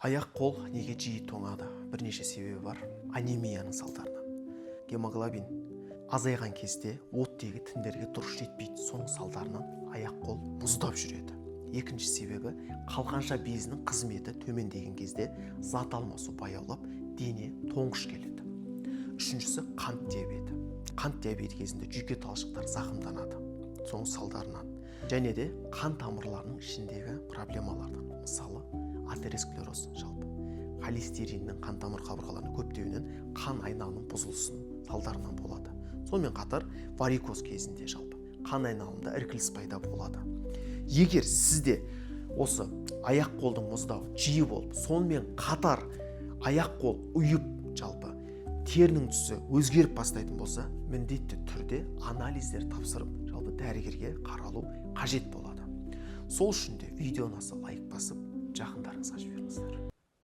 Аяқ қол неге жиі тоңады? Бірнеше себебі бар. Анемияның салдарынан. Гемоглобин азайған кезде оттегі тіндерге дұрыс жетпейді, соның салдарынан аяқ қол мұздап жүреді. Екінші себебі, қалқанша безінің қызметі төмендеген кезде зат алмасу баяулап, дене тоңғыш келеді. Үшіншісі, қант диабеті. Қант диабеті кезінде жүйке талшықтары зақымданады, соның салдарынан және де қан тамырларының ішіндегі проблемалардан, мысалы, атеросклероз, жалпы холестериннің қан тамыр қабырғаларының көптеуінен қан айналымының бұзылысының салдарынан болады. Сонымен қатар варикоз кезінде жалпы қан айналымында іркіліс пайда болады. Егер сізде осы аяқ қолдың мұздауы жиі болып, сонымен қатар аяқ қол ұйып, жалпы терінің түсі өзгеріп бастайтын болса, міндетті түрде анализдер тапсырып, жалпы дәрігерге қаралу қажет болады. Сол үшін де видеоны аса лайк басып, жақындарыңызға жіберіңіздер.